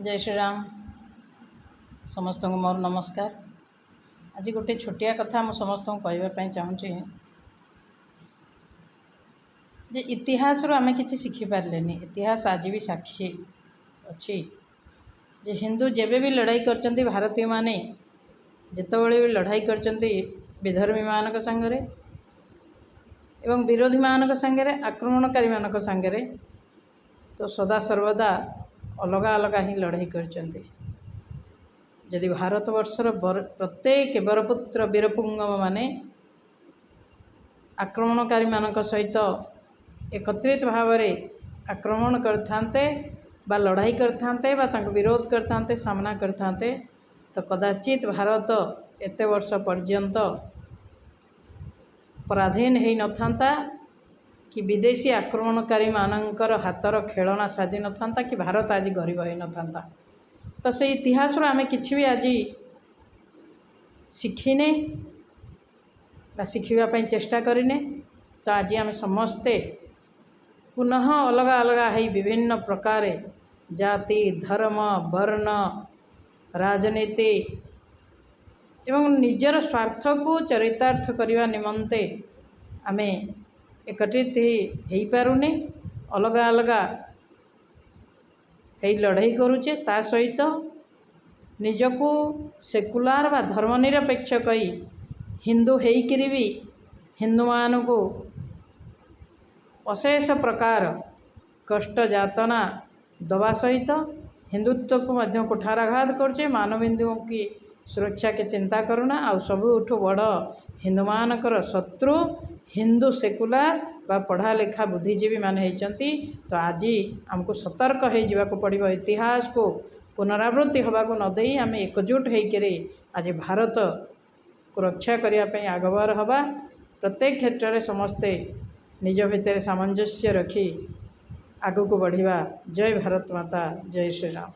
ଜୟ ଶ୍ରୀରାମ। ସମସ୍ତଙ୍କୁ ମୋର ନମସ୍କାର। ଆଜି ଗୋଟେ ଛୋଟିଆ କଥା ମୁଁ ସମସ୍ତଙ୍କୁ କହିବା ପାଇଁ ଚାହୁଁଛି ଯେ ଇତିହାସରୁ ଆମେ କିଛି ଶିଖିପାରିଲେନି। ଇତିହାସ ଆଜି ବି ସାକ୍ଷୀ ଅଛି ଯେ ହିନ୍ଦୁ ଯେବେ ବି ଲଢ଼େଇ କରିଛନ୍ତି, ଭାରତୀୟମାନେ ଯେତେବେଳେ ବି ଲଢ଼ାଇ କରିଛନ୍ତି ବିଧର୍ମୀମାନଙ୍କ ସାଙ୍ଗରେ ଏବଂ ବିରୋଧୀମାନଙ୍କ ସାଙ୍ଗରେ, ଆକ୍ରମଣକାରୀମାନଙ୍କ ସାଙ୍ଗରେ, ତ ସଦାସର୍ବଦା ଅଲଗା ଅଲଗା ହିଁ ଲଢ଼େଇ କରିଛନ୍ତି। ଯଦି ଭାରତବର୍ଷର ପ୍ରତ୍ୟେକ ବରପୁତ୍ର ବୀରପୁଙ୍ଗମମାନେ ଆକ୍ରମଣକାରୀମାନଙ୍କ ସହିତ ଏକତ୍ରିତ ଭାବରେ ଆକ୍ରମଣ କରିଥାନ୍ତେ ବା ଲଢ଼ାଇ କରିଥାନ୍ତେ ବା ତାଙ୍କୁ ବିରୋଧ କରିଥାନ୍ତେ, ସାମ୍ନା କରିଥାନ୍ତେ, ତ କଦାଚିତ ଭାରତ ଏତେ ବର୍ଷ ପର୍ଯ୍ୟନ୍ତ ପରାଧୀନ ହେଇନଥାନ୍ତା କି ବିଦେଶୀ ଆକ୍ରମଣକାରୀମାନଙ୍କର ହାତର ଖେଳଣା ସାଜିନଥାନ୍ତା କି ଭାରତ ଆଜି ଗରିବ ହେଇନଥାନ୍ତା। ତ ସେଇ ଇତିହାସରୁ ଆମେ କିଛି ବି ଆଜି ଶିଖିନେ ବା ଶିଖିବା ପାଇଁ ଚେଷ୍ଟା କରିନେ। ତ ଆଜି ଆମେ ସମସ୍ତେ ପୁନଃ ଅଲଗା ଅଲଗା ହେଇ ବିଭିନ୍ନ ପ୍ରକାରେ ଜାତି, ଧର୍ମ, ବର୍ଣ୍ଣ, ରାଜନୀତି ଏବଂ ନିଜର ସ୍ୱାର୍ଥକୁ ଚରିତାର୍ଥ କରିବା ନିମନ୍ତେ ଆମେ ଏକତ୍ରିତ ହେଇପାରୁନେ, ଅଲଗା ଅଲଗା ହେଇ ଲଢ଼େଇ କରୁଛେ। ତା ସହିତ ନିଜକୁ ସେକୁଲାର ବା ଧର୍ମ ନିରପେକ୍ଷ କହି ହିନ୍ଦୁ ହେଇକିରି ବି ହିନ୍ଦୁମାନଙ୍କୁ ଅଶେଷ ପ୍ରକାର କଷ୍ଟ ଯାତନା ଦେବା ସହିତ ହିନ୍ଦୁତ୍ୱକୁ ମଧ୍ୟ କୁଠାରାଘାତ କରୁଛେ। ମାନବିନ୍ଦୁ କି ସୁରକ୍ଷାକେ ଚିନ୍ତା କରୁନା। ଆଉ ସବୁଠୁ ବଡ଼ ହିନ୍ଦୁମାନଙ୍କର ଶତ୍ରୁ ହିନ୍ଦୁ ସେକୁଲାର ବା ପଢ଼ା ଲେଖା ବୁଦ୍ଧିଜୀବୀ ମାନେ ହେଇଛନ୍ତି। ତ ଆଜି ଆମକୁ ସତର୍କ ହେଇଯିବାକୁ ପଡ଼ିବ। ଇତିହାସକୁ ପୁନରାବୃତ୍ତି ହେବାକୁ ନ ଦେଇ ଆମେ ଏକଜୁଟ ହେଇକରି ଆଜି ଭାରତକୁ ରକ୍ଷା କରିବା ପାଇଁ ଆଗଭର ହେବା। ପ୍ରତ୍ୟେକ କ୍ଷେତ୍ରରେ ସମସ୍ତେ ନିଜ ଭିତରେ ସାମଞ୍ଜସ୍ୟ ରଖି ଆଗକୁ ବଢ଼ିବା। ଜୟ ଭାରତ ମାତା, ଜୟ ଶ୍ରୀରାମ।